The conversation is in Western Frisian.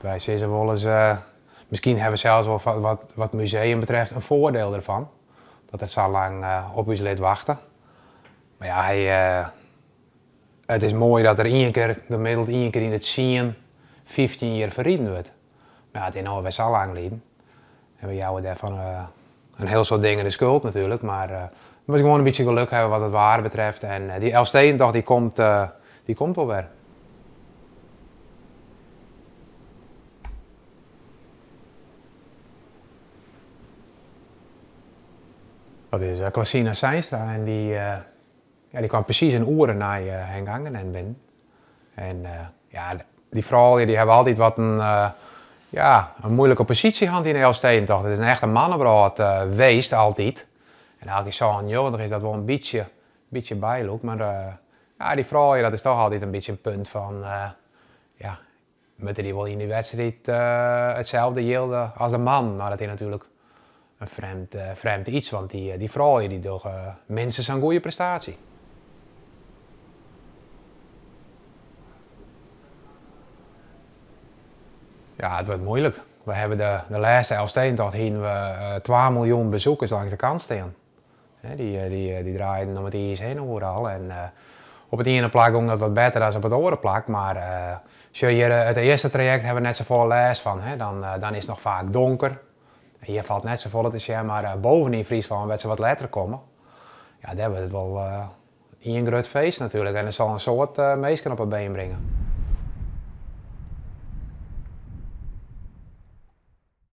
Wy sizze wolris, miskien hawwe we sels wol wat wat museum betreft in foardiel derfan, dat it sa lang op ús lit wachte. Mar ja, hy, it is moai dat der ien kear, gemiddeld ien kear yn de tsien, 15 jier ferriden wurdt. Mar ja, it is no alwer sa lang lyn. En we jouwe dêrfan in hiel soad dingen de skuld natuerlik, mar we moatte gewoan in bytsje geluk hawwe wat it waar betreft en dy Elfstedentocht dy komt, dy komt wol wer. Dat is Klasina Seinstra en dy, ja, dy kwam presys in oere nei Henk Angenent binnen. En ja, dy froulju dy hawwe altyd wat in, ja, in muoilike posysje hân yn de Elfstedentocht. It is in echte mannewrâld weest altyd. En eigentlik yn 97 is dat wol in bytsje, bytsje bylûkt. Mar ja, dy froulju dat is toch altyd in bytsje in punt fan, ja, moatte dy wol yn dy wedstriid itselde jilde as de mannen? Mar dat is natuerlik in frjemd, frjemd iets, want dy, dy froulju dy dogge minstens sa'n goede prestaasje. Ja, it wurdt muoilik. We hawwe de, de lêste Elfstedentocht hiene we 2 miljoen bezoekers langs de kant stean. Dy, dy, dy draaiden om it iis hinne oeral. En op it iene plak gong dat wat better as op it oare plak, mar sjoch hjir it earste trajekt hawwe we net safolle lêst fan. Dan, dan is it noch faak donker. En hjir falt net safolle te sjen, mar boven yn Fryslân, wêr't se wat letter komme, ja, dêr wurdt it wol ien grut feest natuerlik. En der sil in soad minsken op 'e been bringe.